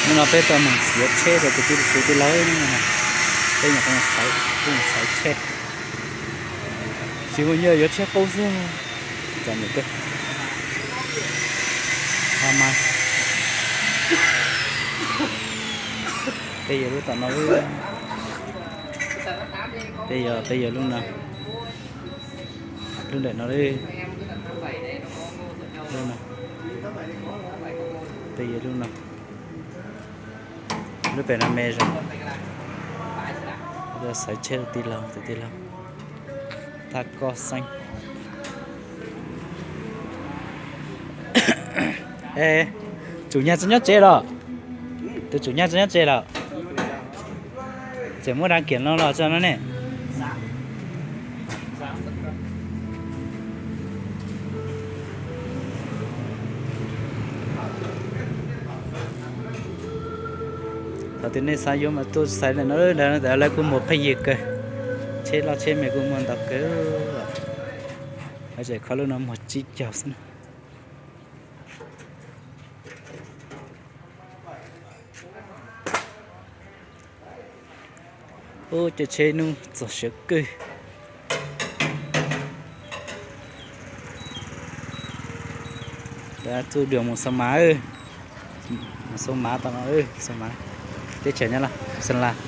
Hnub no peb tau mus xyuas tsheb rau tus tij laug, peb mus xaiv tsheb, tsis muaj nyiaj yuav tsheb qub xwb. Txom nyem kawg. Peb yuav lub tom no, peb yuav, peb yuav lub no, lub ntawm no, lub no, peb yuav lub no, lub pem no me zog. Xaiv tsheb rau tij laug, tus tij laug Thaj Koj Xeeb. Tsum nyag tsis nyob tsev los? Tus tsum nyag tsis nyob tsev los? Tseem muab dab kiam no los tso no ne. Thaum twg nej xav yuav mas tuaj xaiv ntawm no, lawv kuj muag pheej yig kawg. Tsheb loj tsheb me kuj muaj ntau kawg. Lawv tseem kho lub no muag tsib caug xwb na. Ub, caij tsheb hnub txog sawv kawg. Txuj duas mus Xoo Mav, mus Xoo Mav tom no, Xoo Mav, teb chaws nyob Xeem Las.